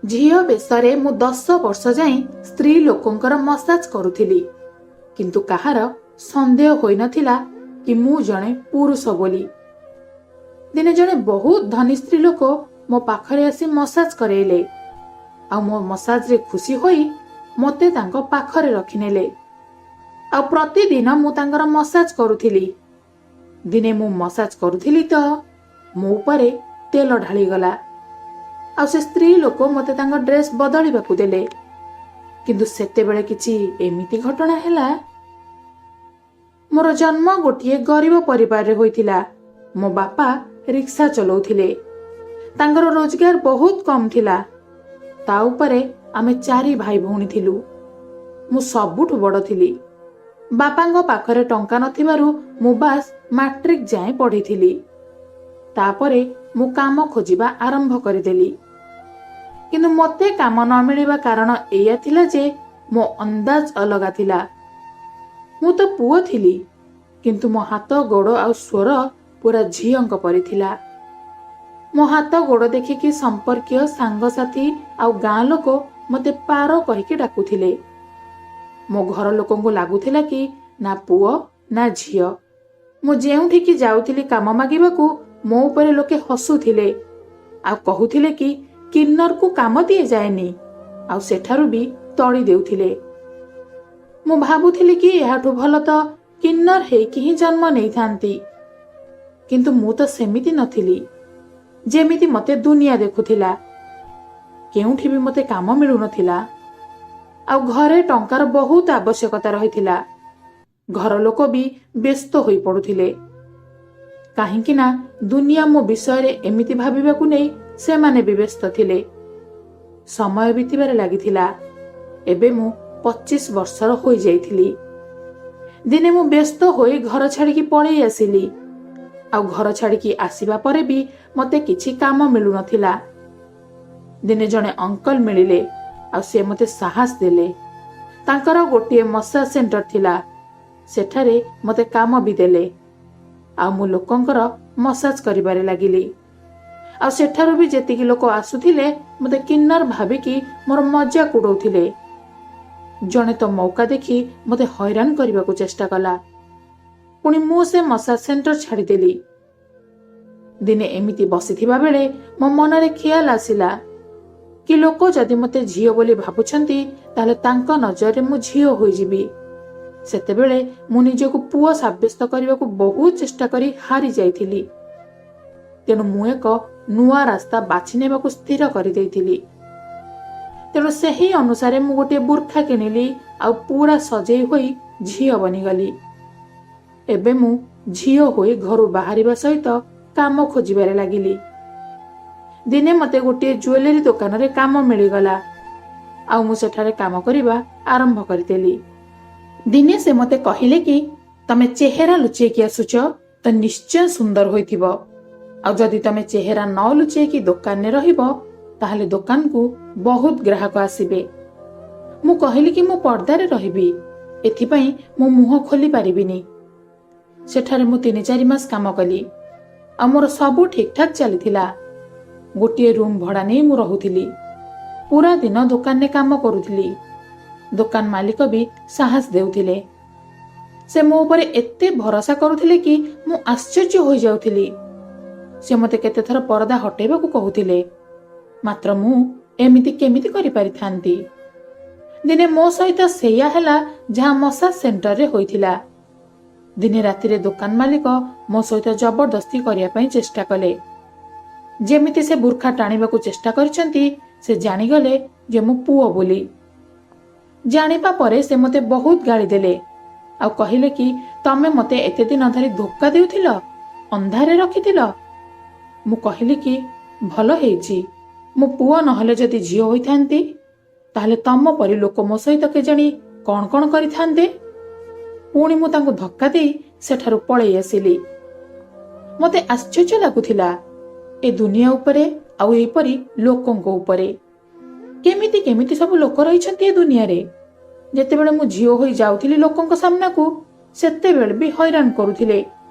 ଝିଅ ବେଶରେ ମୁଁ 10 ବର୍ଷ ଯାଏଁ ସ୍ତ୍ରୀ ଲୋକଙ୍କର ମସାଜ କରୁଥିଲି, କିନ୍ତୁ କାହାର ସନ୍ଦେହ ହୋଇନଥିଲା କି ମୁଁ ଜଣେ ପୁରୁଷ ବୋଲି। ଦିନେ ଜଣେ ବହୁତ ଧନୀ ସ୍ତ୍ରୀ ଲୋକ ମୋ ପାଖରେ ଆସି ମସାଜ କରେଇଲେ ଆଉ ମୋ ମସାଜରେ ଖୁସି ହୋଇ ମୋତେ ତାଙ୍କ ପାଖରେ ରଖିନେଲେ ଆଉ ପ୍ରତିଦିନ ମୁଁ ତାଙ୍କର ମସାଜ କରୁଥିଲି। ଦିନେ ମୁଁ ମସାଜ କରୁଥିଲି ତ ମୋ ଉପରେ ତେଲ ଢାଳିଗଲା ଆଉ ସେ ସ୍ତ୍ରୀ ଲୋକ ମୋତେ ତାଙ୍କ ଡ୍ରେସ୍ ବଦଳିବାକୁ ଦେଲେ। କିନ୍ତୁ ସେତେବେଳେ କିଛି ଏମିତି ଘଟଣା ହେଲା। ମୋର ଜନ୍ମ ଗୋଟିଏ ଗରିବ ପରିବାରରେ ହୋଇଥିଲା। ମୋ ବାପା ରିକ୍ସା ଚଲାଉଥିଲେ। ତାଙ୍କର ରୋଜଗାର ବହୁତ କମ୍ ଥିଲା। ତା ଉପରେ ଆମେ ଚାରି ଭାଇ ଭଉଣୀ ଥିଲୁ। ମୁଁ ସବୁଠୁ ବଡ଼ ଥିଲି। ବାପାଙ୍କ ପାଖରେ ଟଙ୍କା ନଥିବାରୁ ମୁଁ ବାସ୍ ମାଟ୍ରିକ ଯାଏଁ ପଢ଼ିଥିଲି। ତାପରେ ମୁଁ କାମ ଖୋଜିବା ଆରମ୍ଭ କରିଦେଲି। କିନ୍ତୁ ମୋତେ କାମ ନ ମିଳିବା କାରଣ ଏଇଆ ଥିଲା ଯେ ମୋ ଅନ୍ଦାଜ ଅଲଗା ଥିଲା। ମୁଁ ତ ପୁଅ ଥିଲି, କିନ୍ତୁ ମୋ ହାତ, ଗୋଡ଼ ଆଉ ସ୍ୱର ପୁରା ଝିଅଙ୍କ ପରି ଥିଲା। ମୋ ହାତ ଗୋଡ଼ ଦେଖିକି ସମ୍ପର୍କୀୟ, ସାଙ୍ଗସାଥି ଆଉ ଗାଁ ଲୋକ ମୋତେ ପାର କହିକି ଡାକୁଥିଲେ। ମୋ ଘର ଲୋକଙ୍କୁ ଲାଗୁଥିଲା କି ନା ପୁଅ ନା ଝିଅ। ମୁଁ ଯେଉଁଠିକି ଯାଉଥିଲି କାମ ମାଗିବାକୁ, ମୋ ଉପରେ ଲୋକେ ହସୁଥିଲେ ଆଉ କହୁଥିଲେ କି କିନ୍ନରକୁ କାମ ଦିଆଯାଏନି ଆଉ ସେଠାରୁ ବି ତଡ଼ି ଦେଉଥିଲେ। ମୁଁ ଭାବୁଥିଲି କି ଏହାଠୁ ଭଲ ତ କିନ୍ନର ହେଇକି ହିଁ ଜନ୍ମ ନେଇଥାନ୍ତି। କିନ୍ତୁ ମୁଁ ତ ସେମିତି ନଥିଲି ଯେମିତି ମୋତେ ଦୁନିଆ ଦେଖୁଥିଲା। କେଉଁଠି ବି ମୋତେ କାମ ମିଳୁନଥିଲା ଆଉ ଘରେ ଟଙ୍କାର ବହୁତ ଆବଶ୍ୟକତା ରହିଥିଲା। ଘର ଲୋକ ବି ବ୍ୟସ୍ତ ହୋଇ ପଡୁଥିଲେ, କାହିଁକି ନା ଦୁନିଆ ମୋ ବିଷୟରେ ଏମିତି ଭାବିବାକୁ ନେଇ ସେମାନେ ବି ବ୍ୟସ୍ତ ଥିଲେ। ସମୟ ବିତିବାରେ ଲାଗିଥିଲା। ଏବେ ମୁଁ 25 ବର୍ଷର ହୋଇଯାଇଥିଲି। ଦିନେ ମୁଁ ବ୍ୟସ୍ତ ହୋଇ ଘର ଛାଡ଼ିକି ପଳେଇ ଆସିଲି ଆଉ ଘର ଛାଡ଼ିକି ଆସିବା ପରେ ବି ମୋତେ କିଛି କାମ ମିଳୁନଥିଲା। ଦିନେ ଜଣେ ଅଙ୍କଲ ମିଳିଲେ ଆଉ ସେ ମୋତେ ସାହସ ଦେଲେ। ତାଙ୍କର ଗୋଟିଏ ମସାଜ ସେଣ୍ଟର ଥିଲା। ସେଠାରେ ମୋତେ କାମ ବି ଦେଲେ ଆଉ ମୁଁ ଲୋକଙ୍କର ମସାଜ କରିବାରେ ଲାଗିଲି। ଆଉ ସେଠାରୁ ବି ଯେତିକି ଲୋକ ଆସୁଥିଲେ, ମୋତେ କିନ୍ନର ଭାବିକି ମୋର ମଜାକ ଉଡଉଥିଲେ। ଜଣେ ତ ମୌକା ଦେଖି ମୋତେ ହଇରାଣ କରିବାକୁ ଚେଷ୍ଟା କଲା। ପୁଣି ମୁଁ ସେ ମସାଜ ସେଣ୍ଟର ଛାଡ଼ିଦେଲି। ଦିନେ ଏମିତି ବସିଥିବା ବେଳେ ମୋ ମନରେ ଖିଆଲ ଆସିଲା କି ଲୋକ ଯଦି ମୋତେ ଝିଅ ବୋଲି ଭାବୁଛନ୍ତି, ତାହେଲେ ତାଙ୍କ ନଜରରେ ମୁଁ ଝିଅ ହୋଇଯିବି। ସେତେବେଳେ ମୁଁ ନିଜକୁ ପୁଅ ସାବ୍ୟସ୍ତ କରିବାକୁ ବହୁତ ଚେଷ୍ଟା କରି ହାରି ଯାଇଥିଲି। ତେଣୁ ମୁଁ ଏକ ନୂଆ ରାସ୍ତା ବାଛି ନେବାକୁ ସ୍ଥିର କରିଦେଇଥିଲି। ତେଣୁ ସେହି ଅନୁସାରେ ମୁଁ ଗୋଟିଏ ବୁର୍ଖା କିଣିଲି ଆଉ ପୁରା ସଜେଇ ହୋଇ ଝିଅ ବନିଗଲି। ଏବେ ମୁଁ ଝିଅ ହୋଇ ଘରୁ ବାହାରିବା ସହିତ କାମ ଖୋଜିବାରେ ଲାଗିଲି। ଦିନେ ମୋତେ ଗୋଟିଏ ଜୁଏଲାରୀ ଦୋକାନରେ କାମ ମିଳିଗଲା ଆଉ ମୁଁ ସେଠାରେ କାମ କରିବା ଆରମ୍ଭ କରିଦେଲି। ଦିନେ ସେ ମୋତେ କହିଲେ କି ତମେ ଚେହେରା ଲୁଚେଇକି ଆସୁଛ ତ ନିଶ୍ଚୟ ସୁନ୍ଦର ହୋଇଥିବ ଆଉ ଯଦି ତମେ ଚେହେରା ନ ଲୁଚେଇକି ଦୋକାନରେ ରହିବ, ତାହେଲେ ଦୋକାନକୁ ବହୁତ ଗ୍ରାହକ ଆସିବେ। ମୁଁ କହିଲି କି ମୁଁ ପର୍ଦ୍ଦାରେ ରହିବି, ଏଥିପାଇଁ ମୁଁ ମୁହଁ ଖୋଲି ପାରିବିନି। ସେଠାରେ ମୁଁ 3-4 ମାସ କାମ କଲି ଆଉ ମୋର ସବୁ ଠିକଠାକ ଚାଲିଥିଲା। ଗୋଟିଏ ରୁମ୍ ଭଡ଼ା ନେଇ ମୁଁ ରହୁଥିଲି। ପୁରା ଦିନ ଦୋକାନରେ କାମ କରୁଥିଲି। ଦୋକାନ ମାଲିକ ବି ସାହସ ଦେଉଥିଲେ। ସେ ମୋ ଉପରେ ଏତେ ଭରସା କରୁଥିଲେ କି ମୁଁ ଆଶ୍ଚର୍ଯ୍ୟ ହୋଇଯାଉଥିଲି। ସେ ମୋତେ କେତେଥର ପରଦା ହଟେଇବାକୁ କହୁଥିଲେ, ମାତ୍ର ମୁଁ ଏମିତି କେମିତି କରିପାରିଥାନ୍ତି? ଦିନେ ମୋ ସହିତ ସେଇଆ ହେଲା ଯାହା ମସାଜ ସେଣ୍ଟରରେ ହୋଇଥିଲା। ଦିନେ ରାତିରେ ଦୋକାନ ମାଲିକ ମୋ ସହିତ ଜବରଦସ୍ତି କରିବା ପାଇଁ ଚେଷ୍ଟା କଲେ। ଯେମିତି ସେ ବୁର୍ଖା ଟାଣିବାକୁ ଚେଷ୍ଟା କରିଛନ୍ତି, ସେ ଜାଣିଗଲେ ଯେ ମୁଁ ପୁଅ ବୋଲି। ଜାଣିବା ପରେ ସେ ମୋତେ ବହୁତ ଗାଳି ଦେଲେ ଆଉ କହିଲେ କି ତମେ ମୋତେ ଏତେ ଦିନ ଧରି ଧୋକା ଦେଉଥିଲ, ଅନ୍ଧାରେ ରଖିଥିଲ। ମୁଁ କହିଲି କି ଭଲ ହେଇଛି, ମୁଁ ପୁଅ ନହେଲେ ଯଦି ଝିଅ ହୋଇଥାନ୍ତି, ତାହେଲେ ତମ ପରି ଲୋକ ମୋ ସହିତ କେଜାଣି କଣ କଣ କରିଥାନ୍ତେ। ପୁଣି ମୁଁ ତାଙ୍କୁ ଧକ୍କା ଦେଇ ସେଠାରୁ ପଳେଇ ଆସିଲି। ମୋତେ ଆଶ୍ଚର୍ଯ୍ୟ ଲାଗୁଥିଲା ଏ ଦୁନିଆ ଉପରେ ଆଉ ଏହିପରି ଲୋକଙ୍କ ଉପରେ। କେମିତି କେମିତି ସବୁ ଲୋକ ରହିଛନ୍ତି ଏ ଦୁନିଆରେ। ଯେତେବେଳେ ମୁଁ ଝିଅ ହୋଇ ଯାଉଥିଲି ଲୋକଙ୍କ ସାମ୍ନାକୁ, ସେତେବେଳେ ବି ହଇରାଣ କରୁଥିଲେ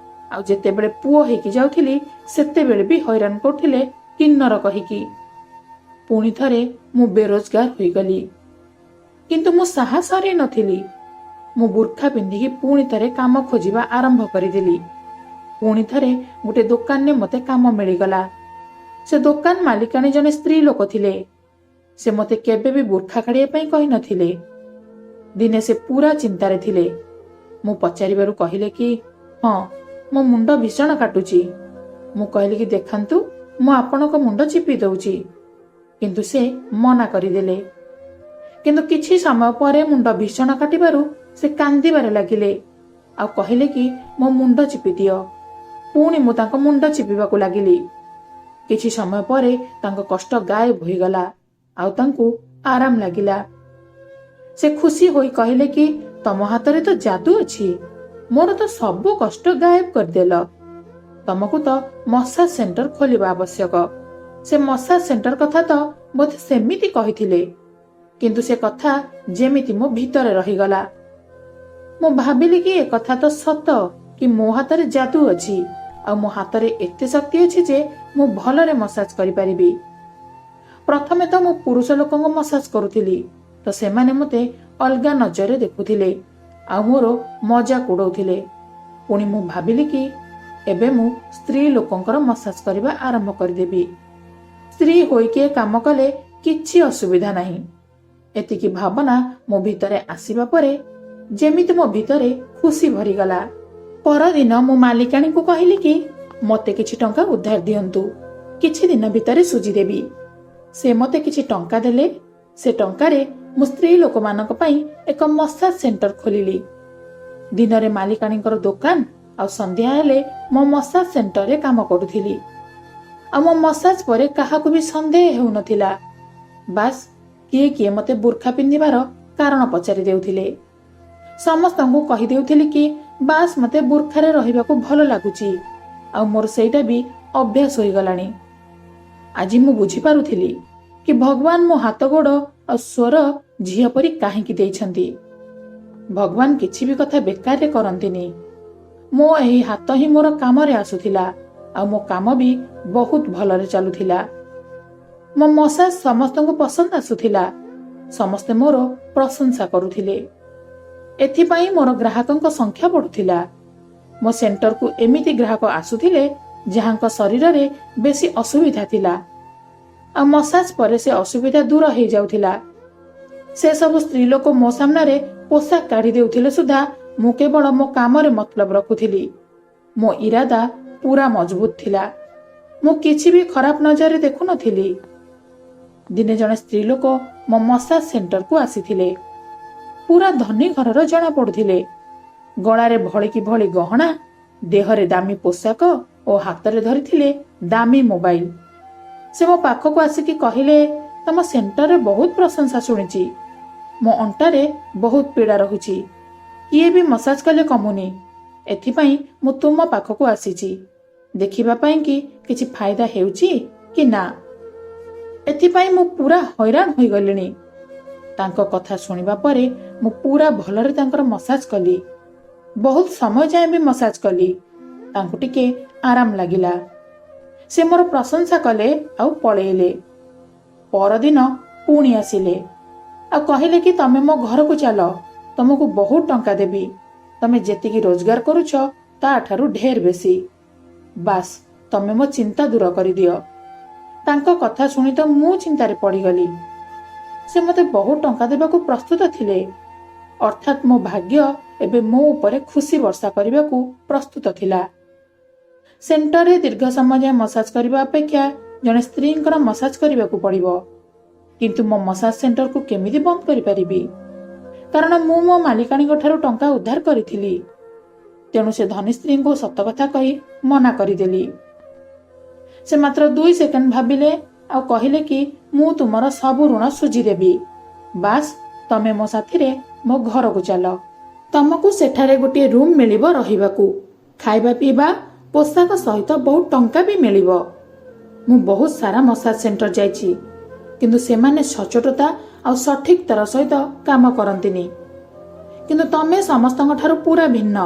ଆଉ ଯେତେବେଳେ ପୁଅ ହେଇକି ଯାଉଥିଲି, ସେତେବେଳେ ବି ହଇରାଣ କରୁଥିଲେ କିନ୍ନର କହିକି। ପୁଣି ଥରେ ମୁଁ ବେରୋଜଗାର ହୋଇଗଲି। କିନ୍ତୁ ମୁଁ ସାହସ ହରାଇ ନଥିଲି। ମୁଁ ବୁର୍ଖା ପିନ୍ଧିକି ପୁଣି ଥରେ କାମ ଖୋଜିବା ଆରମ୍ଭ କରିଦେଲି। ପୁଣି ଥରେ ଗୋଟେ ଦୋକାନରେ ମୋତେ କାମ ମିଳିଗଲା। ସେ ଦୋକାନ ମାଲିକାଣୀ ଜଣେ ସ୍ତ୍ରୀ ଲୋକ ଥିଲେ। ସେ ମୋତେ କେବେ ବି ବୁର୍ଖା କାଢ଼ିବା ପାଇଁ କହିନଥିଲେ। ଦିନେ ସେ ପୁରା ଚିନ୍ତାରେ ଥିଲେ। ମୁଁ ପଚାରିବାରୁ କହିଲେ କି ହଁ, ମୋ ମୁଣ୍ଡ ଭୀଷଣ କାଟୁଛି। ମୁଁ କହିଲି କି ଦେଖାନ୍ତୁ, ମୁଁ ଆପଣଙ୍କ ମୁଣ୍ଡ ଚିପି ଦଉଛି। କିନ୍ତୁ ସେ ମନା କରିଦେଲେ। କିନ୍ତୁ କିଛି ସମୟ ପରେ ମୁଣ୍ଡ ଭୀଷଣ କାଟିବାରୁ ସେ କାନ୍ଦିବାରେ ଲାଗିଲେ ଆଉ କହିଲେ କି ମୋ ମୁଣ୍ଡ ଚିପି ଦିଅ। ପୁଣି ମୁଁ ତାଙ୍କ ମୁଣ୍ଡ ଚିପିବାକୁ ଲାଗିଲି। କିଛି ସମୟ ପରେ ତାଙ୍କ କଷ୍ଟ ଗାୟବ ହୋଇଗଲା ଆଉ ତାଙ୍କୁ ଆରାମ ଲାଗିଲା। ସେ ଖୁସି ହୋଇ କହିଲେ କି ତମ ହାତରେ ତ ଯାଦୁ ଅଛି, ମୋର ତ ସବୁ କଷ୍ଟ ଗାୟବ କରିଦେଲ। ତମକୁ ତ ମସାଜ ସେଣ୍ଟର ଖୋଲିବା ଆବଶ୍ୟକ। ସେ ମସାଜ ସେଣ୍ଟର କଥା ତ ବୋଧେ ସେମିତି କହିଥିଲେ, କିନ୍ତୁ ସେ କଥା ଯେମିତି ମୋ ଭିତରେ ରହିଗଲା। ମୁଁ ଭାବିଲି କି ଏକଥା ତ ସତ କି ମୋ ହାତରେ ଯାଦୁ ଅଛି ଆଉ ମୋ ହାତରେ ଏତେ ଶକ୍ତି ଅଛି ଯେ ମୁଁ ଭଲରେ ମସାଜ କରିପାରିବି। ପ୍ରଥମେ ତ ମୁଁ ପୁରୁଷ ଲୋକଙ୍କ ମସାଜ କରୁଥିଲି, ତ ସେମାନେ ମୋତେ ଅଲଗା ନଜରରେ ଦେଖୁଥିଲେ ଆଉ ମୋର ମଜାକ ଉଡଉଥିଲେ। ପୁଣି ମୁଁ ଭାବିଲି କି ଏବେ ମୁଁ ସ୍ତ୍ରୀ ଲୋକଙ୍କର ମସାଜ କରିବା ଆରମ୍ଭ କରିଦେବି। ସ୍ତ୍ରୀ ହୋଇକି ଏ କାମ କଲେ କିଛି ଅସୁବିଧା ନାହିଁ। ଏତିକି ଭାବନା ମୋ ଭିତରେ ଆସିବା ପରେ ଯେମିତି ମୋ ଭିତରେ ଖୁସି ଭରିଗଲା। ପରଦିନ ମୁଁ ମାଲିକାଣୀଙ୍କୁ କହିଲି କି ମୋତେ କିଛି ଟଙ୍କା ଉଧାର ଦିଅନ୍ତୁ, କିଛି ଦିନ ଭିତରେ ସୁଝିଦେବି। ସେ ମୋତେ କିଛି ଟଙ୍କା ଦେଲେ। ସେ ଟଙ୍କାରେ ମୁଁ ସ୍ତ୍ରୀ ଲୋକମାନଙ୍କ ପାଇଁ ଏକ ମସାଜ ସେଣ୍ଟର ଖୋଲିଲି। ଦିନରେ ମାଲିକାଣୀଙ୍କର ଦୋକାନ ଆଉ ସନ୍ଧ୍ୟା ହେଲେ ମୋ ମସାଜ ସେଣ୍ଟରରେ କାମ କରୁଥିଲି। ଆଉ ମୋ ମସାଜ ପରେ କାହାକୁ ବି ସନ୍ଦେହ ହେଉନଥିଲା। ବାସ୍, କିଏ କିଏ ମୋତେ ବୁର୍ଖା ପିନ୍ଧିବାର କାରଣ ପଚାରି ଦେଉଥିଲେ। ସମସ୍ତଙ୍କୁ କହିଦେଉଥିଲି କି ବାସ୍, ମୋତେ ବୁର୍ଖାରେ ରହିବାକୁ ଭଲ ଲାଗୁଛି ଆଉ ମୋର ସେଇଟା ବି ଅଭ୍ୟାସ ହୋଇଗଲାଣି। ଆଜି ମୁଁ ବୁଝିପାରୁଥିଲି କି ଭଗବାନ ମୋ ହାତ, ଗୋଡ଼ ଆଉ ସ୍ୱର ଝିଅ ପରି କାହିଁକି ଦେଇଛନ୍ତି। ଭଗବାନ କିଛି ବି କଥା ବେକାରରେ କରନ୍ତିନି। ମୋ ଏହି ହାତ ହିଁ ମୋର କାମରେ ଆସୁଥିଲା ଆଉ ମୋ କାମ ବି ବହୁତ ଭଲରେ ଚାଲୁଥିଲା। ମୋ ମସାଜ ସମସ୍ତଙ୍କୁ ପସନ୍ଦ ଆସୁଥିଲା। ସମସ୍ତେ ମୋର ପ୍ରଶଂସା କରୁଥିଲେ। ଏଥିପାଇଁ ମୋର ଗ୍ରାହକଙ୍କ ସଂଖ୍ୟା ବଢୁଥିଲା। ମୋ ସେଣ୍ଟରକୁ ଏମିତି ଗ୍ରାହକ ଆସୁଥିଲେ ଯାହାଙ୍କ ଶରୀରରେ ବେଶୀ ଅସୁବିଧା ଥିଲା ଆଉ ମସାଜ ପରେ ସେ ଅସୁବିଧା ଦୂର ହେଇଯାଉଥିଲା। ସେ ସବୁ ସ୍ତ୍ରୀ ଲୋକ ମୋ ସାମ୍ନାରେ ପୋଷାକ କାଢି ଦେଉଥିଲେ ସୁଦ୍ଧା ମୁଁ କେବଳ ମୋ କାମରେ ମତଲବ ରଖୁଥିଲି। ମୋ ଇରାଦା ପୁରା ମଜବୁତ ଥିଲା। ମୁଁ କିଛି ବି ଖରାପ ନଜରରେ ଦେଖୁନଥିଲି। ଦିନେ ଜଣେ ସ୍ତ୍ରୀ ଲୋକ ମୋ ମସାଜ ସେଣ୍ଟରକୁ ଆସିଥିଲେ। ପୁରା ଧନୀ ଘରର ଜଣା ପଡୁଥିଲେ। ଗଳାରେ ଭଳିକି ଭଳି ଗହଣା, ଦେହରେ ଦାମୀ ପୋଷାକ ଓ ହାତରେ ଧରିଥିଲେ ଦାମୀ ମୋବାଇଲ। ସେ ମୋ ପାଖକୁ ଆସିକି କହିଲେ, ତମ ସେଣ୍ଟରରେ ବହୁତ ପ୍ରଶଂସା ଶୁଣିଛି। ମୋ ଅଣ୍ଟାରେ ବହୁତ ପୀଡ଼ା ରହୁଛି। କିଏ ବି ମସାଜ କଲେ କମୁନି। ଏଥିପାଇଁ ମୁଁ ତୁମ ପାଖକୁ ଆସିଛି ଦେଖିବା ପାଇଁ କି କିଛି ଫାଇଦା ହେଉଛି କି ନା। ଏଥିପାଇଁ ମୁଁ ପୁରା ହଇରାଣ ହୋଇଗଲିଣି। ତାଙ୍କ କଥା ଶୁଣିବା ପରେ ମୁଁ ପୁରା ଭଲରେ ତାଙ୍କର ମସାଜ କଲି। ବହୁତ ସମୟ ଯାଏଁ ବି ମସାଜ କଲି। ତାଙ୍କୁ ଟିକେ ଆରାମ ଲାଗିଲା। ସେ ମୋର ପ୍ରଶଂସା କଲେ ଆଉ ପଳେଇଲେ। ପରଦିନ ପୁଣି ଆସିଲେ ଆଉ କହିଲେ କି ତମେ ମୋ ଘରକୁ ଚାଲ, ତମକୁ ବହୁତ ଟଙ୍କା ଦେବି। ତମେ ଯେତିକି ରୋଜଗାର କରୁଛ ତାଠାରୁ ଢେର ବେଶୀ। ବାସ୍, ତମେ ମୋ ଚିନ୍ତା ଦୂର କରିଦିଅ। ତାଙ୍କ କଥା ଶୁଣି ତ ମୁଁ ଚିନ୍ତାରେ ପଡ଼ିଗଲି। ସେ ମୋତେ ବହୁତ ଟଙ୍କା ଦେବାକୁ ପ୍ରସ୍ତୁତ ଥିଲେ। ଅର୍ଥାତ୍ ମୋ ଭାଗ୍ୟ ଏବେ ମୋ ଉପରେ ଖୁସି ବର୍ଷା କରିବାକୁ ପ୍ରସ୍ତୁତ ଥିଲା। ସେଣ୍ଟରରେ ଦୀର୍ଘ ସମୟ ଯାଏଁ ମସାଜ କରିବା ଅପେକ୍ଷା ଜଣେ ସ୍ତ୍ରୀଙ୍କର ମସାଜ କରିବାକୁ ପଡ଼ିବ। କିନ୍ତୁ ମୋ ମସାଜ ସେଣ୍ଟରକୁ କେମିତି ବନ୍ଦ କରିପାରିବି? କାରଣ ମୁଁ ମୋ ମାଲିକାଣୀଙ୍କ ଠାରୁ ଟଙ୍କା ଉଧାର କରିଥିଲି। ତେଣୁ ସେ ଧନୀ ସ୍ତ୍ରୀଙ୍କୁ ସତ କଥା କହି ମନା କରିଦେଲି। ସେ ମାତ୍ର 2 ସେକେଣ୍ଡ ଭାବିଲେ ଆଉ କହିଲେ କି ମୁଁ ତୁମର ସବୁ ଋଣ ସୁଝିଦେବି। ବାସ୍, ତମେ ମୋ ସାଥିରେ ମୋ ଘରକୁ ଚାଲ। ତମକୁ ସେଠାରେ ଗୋଟିଏ ରୁମ୍ ମିଳିବ ରହିବାକୁ, ଖାଇବା ପିଇବା, ପୋଷାକ ସହିତ ବହୁତ ଟଙ୍କା ବି ମିଳିବ। ମୁଁ ବହୁତ ସାରା ମସାଜ ସେଣ୍ଟର ଯାଇଛି, କିନ୍ତୁ ସେମାନେ ସଚୋଟତା ଆଉ ସଠିକତାର ସହିତ କାମ କରନ୍ତିନି। କିନ୍ତୁ ତମେ ସମସ୍ତଙ୍କ ଠାରୁ ପୁରା ଭିନ୍ନ।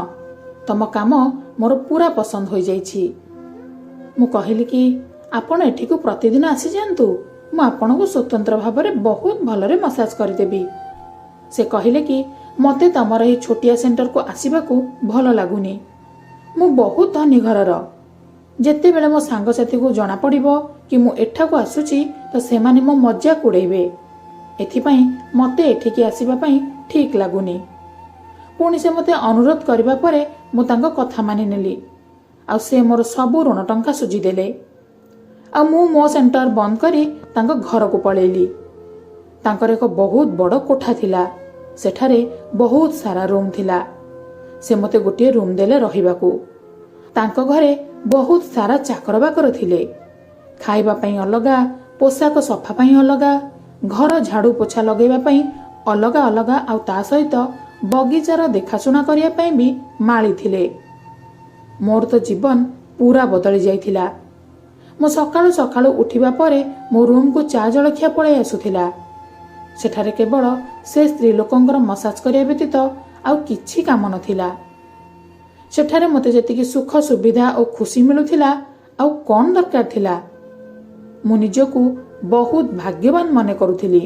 ତମ କାମ ମୋର ପୁରା ପସନ୍ଦ ହୋଇଯାଇଛି। ମୁଁ କହିଲି କି ଆପଣ ଏଠିକୁ ପ୍ରତିଦିନ ଆସିଯାଆନ୍ତୁ। ମୁଁ ଆପଣଙ୍କୁ ସ୍ୱତନ୍ତ୍ର ଭାବରେ ବହୁତ ଭଲରେ ମସାଜ କରିଦେବି। ସେ କହିଲେ କି ମୋତେ ତମର ଏହି ଛୋଟିଆ ସେଣ୍ଟରକୁ ଆସିବାକୁ ଭଲ ଲାଗୁନି। ମୁଁ ବହୁତ ଧନୀ ଘରର। ଯେତେବେଳେ ମୋ ସାଙ୍ଗସାଥୀକୁ ଜଣାପଡ଼ିବ କି ମୁଁ ଏଠାକୁ ଆସୁଛି, ତ ସେମାନେ ମୋ ମଜାକ ଉଡ଼େଇବେ। ଏଥିପାଇଁ ମୋତେ ଏଠିକି ଆସିବା ପାଇଁ ଠିକ୍ ଲାଗୁନି। ପୁଣି ସେ ମୋତେ ଅନୁରୋଧ କରିବା ପରେ ମୁଁ ତାଙ୍କ କଥା ମାନିନେଲି ଆଉ ସେ ମୋର ସବୁ ଋଣ ଟଙ୍କା ସୁଝିଦେଲେ ଆଉ ମୁଁ ମୋ ସେଣ୍ଟର ବନ୍ଦ କରି ତାଙ୍କ ଘରକୁ ପଳେଇଲି। ତାଙ୍କର ଏକ ବହୁତ ବଡ଼ କୋଠା ଥିଲା। ସେଠାରେ ବହୁତ ସାରା ରୁମ୍ ଥିଲା। ସେ ମୋତେ ଗୋଟିଏ ରୁମ୍ ଦେଲେ ରହିବାକୁ। ତାଙ୍କ ଘରେ ବହୁତ ସାରା ଚାକର ବାକର ଥିଲେ। ଖାଇବା ପାଇଁ ଅଲଗା, ପୋଷାକ ସଫା ପାଇଁ ଅଲଗା, ଘର ଝାଡ଼ୁ ପୋଛା ଲଗେଇବା ପାଇଁ ଅଲଗା ଅଲଗା, ଆଉ ତା ସହିତ ବଗିଚାର ଦେଖାଶୁଣା କରିବା ପାଇଁ ବି ମାଳି ଥିଲେ। ମୋର ତ ଜୀବନ ପୁରା ବଦଳି ଯାଇଥିଲା। ମୁଁ ସକାଳୁ ସକାଳୁ ଉଠିବା ପରେ ମୋ ରୁମ୍କୁ ଚା ଜଳଖିଆ ପଳେଇ ଆସୁଥିଲା। ସେଠାରେ କେବଳ ସେ ସ୍ତ୍ରୀ ଲୋକଙ୍କର ମସାଜ କରିବା ବ୍ୟତୀତ ଆଉ କିଛି କାମ ନଥିଲା। ସେଠାରେ ମୋତେ ଯେତିକି ସୁଖ ସୁବିଧା ଓ ଖୁସି ମିଳୁଥିଲା, ଆଉ କ'ଣ ଦରକାର ଥିଲା? ମୁଁ ନିଜକୁ ବହୁତ ଭାଗ୍ୟବାନ ମନେ କରୁଥିଲି।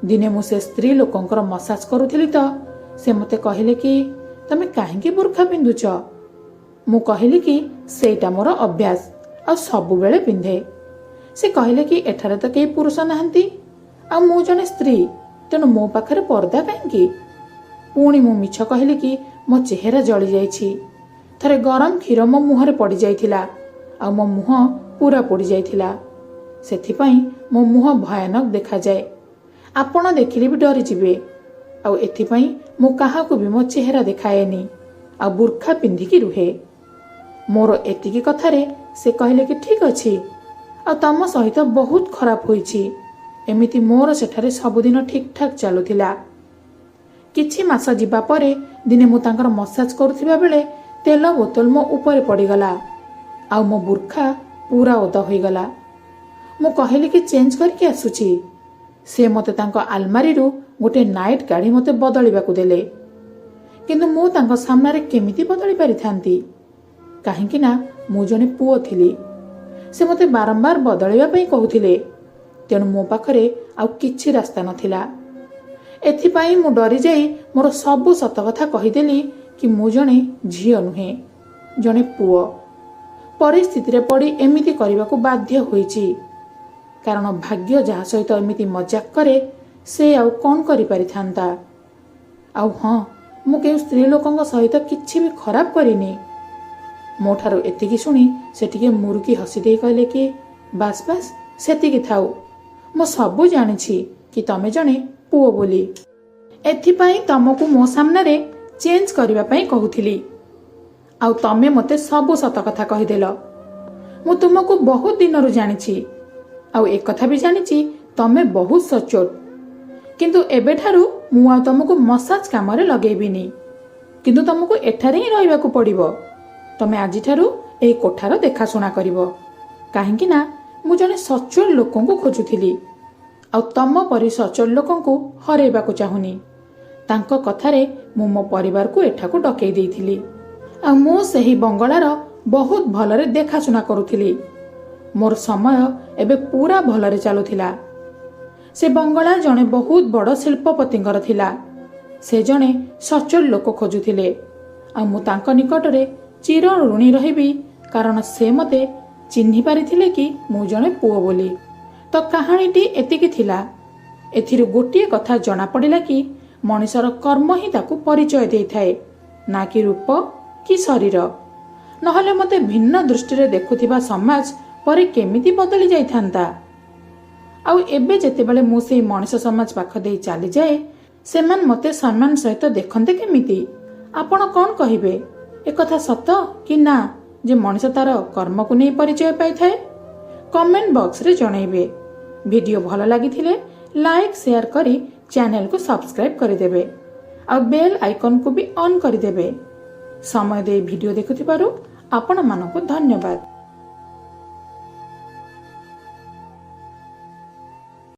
ଦିନେ ମୁଁ ସେ ସ୍ତ୍ରୀ ଲୋକଙ୍କର ମସାଜ କରୁଥିଲି ତ ସେ ମୋତେ କହିଲେ କି ତମେ କାହିଁକି ବୁର୍ଖା ପିନ୍ଧୁଛ? ମୁଁ କହିଲି କି ସେଇଟା ମୋର ଅଭ୍ୟାସ ଆଉ ସବୁବେଳେ ପିନ୍ଧେ। ସେ କହିଲେ କି ଏଠାରେ ତ କେହି ପୁରୁଷ ନାହାନ୍ତି ଆଉ ମୁଁ ଜଣେ ସ୍ତ୍ରୀ, ତେଣୁ ମୋ ପାଖରେ ପର୍ଦ୍ଦା କାହିଁକି? ପୁଣି ମୁଁ ମିଛ କହିଲି କି ମୋ ଚେହେରା ଜଳିଯାଇଛି। ଥରେ ଗରମ କ୍ଷୀର ମୋ ମୁହଁରେ ପଡ଼ିଯାଇଥିଲା ଆଉ ମୋ ମୁହଁ ପୁରା ପୋଡ଼ିଯାଇଥିଲା। ସେଥିପାଇଁ ମୋ ମୁହଁ ଭୟାନକ ଦେଖାଯାଏ। ଆପଣ ଦେଖିଲେ ବି ଡରିଯିବେ। ଆଉ ଏଥିପାଇଁ ମୁଁ କାହାକୁ ବି ମୋ ଚେହେରା ଦେଖାଏନି ଆଉ ବୁର୍ଖା ପିନ୍ଧିକି ରୁହେ। ମୋର ଏତିକି କଥାରେ ସେ କହିଲେ କି ଠିକ୍ ଅଛି, ଆଉ ତମ ସହିତ ବହୁତ ଖରାପ ହୋଇଛି। ଏମିତି ମୋର ସେଠାରେ ସବୁଦିନ ଠିକ୍ ଠାକ୍ ଚାଲୁଥିଲା। କିଛି ମାସ ଯିବା ପରେ ଦିନେ ମୁଁ ତାଙ୍କର ମସାଜ କରୁଥିବା ବେଳେ ତେଲ ବୋତଲ ମୋ ଉପରେ ପଡ଼ିଗଲା ଆଉ ମୋ ବୁର୍ଖା ପୁରା ଓଦା ହୋଇଗଲା। ମୁଁ କହିଲି କି ଚେଞ୍ଜ କରିକି ଆସୁଛି। ସେ ମୋତେ ତାଙ୍କ ଆଲମାରିରୁ ଗୋଟେ ନାଇଟ୍ କାଢ଼ି ମୋତେ ବଦଳିବାକୁ ଦେଲେ। କିନ୍ତୁ ମୁଁ ତାଙ୍କ ସାମ୍ନାରେ କେମିତି ବଦଳି ପାରିଥାନ୍ତି? କାହିଁକି ନା ମୁଁ ଜଣେ ପୁଅ ଥିଲି। ସେ ମୋତେ ବାରମ୍ବାର ବଦଳିବା ପାଇଁ କହୁଥିଲେ। ତେଣୁ ମୋ ପାଖରେ ଆଉ କିଛି ରାସ୍ତା ନଥିଲା। ଏଥିପାଇଁ ମୁଁ ଡରିଯାଇ ମୋର ସବୁ ସତ କଥା କହିଦେଲି କି ମୁଁ ଜଣେ ଝିଅ ନୁହେଁ, ଜଣେ ପୁଅ। ପରିସ୍ଥିତିରେ ପଡ଼ି ଏମିତି କରିବାକୁ ବାଧ୍ୟ ହୋଇଛି। କାରଣ ଭାଗ୍ୟ ଯାହା ସହିତ ଏମିତି ମଜାକ କରେ, ସେ ଆଉ କ'ଣ କରିପାରିଥାନ୍ତା? ଆଉ ହଁ, ମୁଁ କେଉଁ ସ୍ତ୍ରୀ ଲୋକଙ୍କ ସହିତ କିଛି ବି ଖରାପ କରିନି। ମୋ ଠାରୁ ଏତିକି ଶୁଣି ସେ ଟିକେ ମୁରୁକି ହସି ଦେଇ କହିଲେ କି ବାସ୍ ବାସ୍, ସେତିକି ଥାଉ। ମୁଁ ସବୁ ଜାଣିଛି କି ତମେ ଜଣେ ପୁଅ ବୋଲି। ଏଥିପାଇଁ ତମକୁ ମୋ ସାମ୍ନାରେ ଚେଞ୍ଜ କରିବା ପାଇଁ କହୁଥିଲି ଆଉ ତମେ ମୋତେ ସବୁ ସତ କଥା କହିଦେଲ। ମୁଁ ତୁମକୁ ବହୁତ ଦିନରୁ ଜାଣିଛି ଆଉ ଏକଥା ବି ଜାଣିଛି ତମେ ବହୁତ ସଚୋଟ। କିନ୍ତୁ ଏବେଠାରୁ ମୁଁ ଆଉ ତମକୁ ମସାଜ କାମରେ ଲଗେଇବିନି। କିନ୍ତୁ ତମକୁ ଏଠାରେ ହିଁ ରହିବାକୁ ପଡ଼ିବ। ତମେ ଆଜିଠାରୁ ଏହି କୋଠାର ଦେଖାଶୁଣା କରିବ। କାହିଁକି ନା ମୁଁ ଜଣେ ସଚୋଟ ଲୋକଙ୍କୁ ଖୋଜୁଥିଲି ଆଉ ତମ ପରି ସଚୋଟ ଲୋକଙ୍କୁ ହରେଇବାକୁ ଚାହୁଁନି। ତାଙ୍କ କଥାରେ ମୁଁ ମୋ ପରିବାରକୁ ଏଠାକୁ ଡକେଇ ଦେଇଥିଲି ଆଉ ମୁଁ ସେହି ବଙ୍ଗଳାର ବହୁତ ଭଲରେ ଦେଖାଶୁଣା କରୁଥିଲି। ମୋର ସମୟ ଏବେ ପୁରା ଭଲରେ ଚାଲୁଥିଲା। ସେ ବଙ୍ଗଳା ଜଣେ ବହୁତ ବଡ଼ ଶିଳ୍ପପତିଙ୍କର ଥିଲା। ସେ ଜଣେ ସଚୋଟ ଲୋକ ଖୋଜୁଥିଲେ ଆଉ ମୁଁ ତାଙ୍କ ନିକଟରେ ଚିର ଋଣୀ ରହିବି, କାରଣ ସେ ମୋତେ ଚିହ୍ନି ପାରିଥିଲେ କି ମୁଁ ଜଣେ ପୁଅ ବୋଲି। ତ କାହାଣୀଟି ଏତିକି ଥିଲା। ଏଥିରୁ ଗୋଟିଏ କଥା ଜଣାପଡ଼ିଲା କି ମଣିଷର କର୍ମ ହିଁ ତାକୁ ପରିଚୟ ଦେଇଥାଏ, ନା କି ରୂପ କି ଶରୀର। ନହେଲେ ମୋତେ ଭିନ୍ନ ଦୃଷ୍ଟିରେ ଦେଖୁଥିବା ସମାଜ ପରେ କେମିତି ବଦଳି ଯାଇଥାନ୍ତା? ଆଉ ଏବେ ଯେତେବେଳେ ମୁଁ ସେଇ ମଣିଷ ସମାଜ ପାଖ ଦେଇ ଚାଲିଯାଏ, ସେମାନେ ମୋତେ ସମ୍ମାନ ସହିତ ଦେଖନ୍ତେ କେମିତି? ଆପଣ କ'ଣ କହିବେ? ଏକଥା ସତ କି ନା ଯେ ମଣିଷ ତାର କର୍ମକୁ ନେଇ ପରିଚୟ ପାଇଥାଏ? କମେଣ୍ଟ ବକ୍ସରେ ଜଣାଇବେ। ଭିଡ଼ିଓ ଭଲ ଲାଗିଥିଲେ ଲାଇକ୍, ସେୟାର କରି ଚ୍ୟାନେଲକୁ ସବସ୍କ୍ରାଇବ୍ କରିଦେବେ ଆଉ ବେଲ୍ ଆଇକନ୍କୁ ବି ଅନ୍ କରିଦେବେ। ସମୟ ଦେଇ ଭିଡ଼ିଓ ଦେଖୁଥିବାରୁ ଆପଣମାନଙ୍କୁ ଧନ୍ୟବାଦ।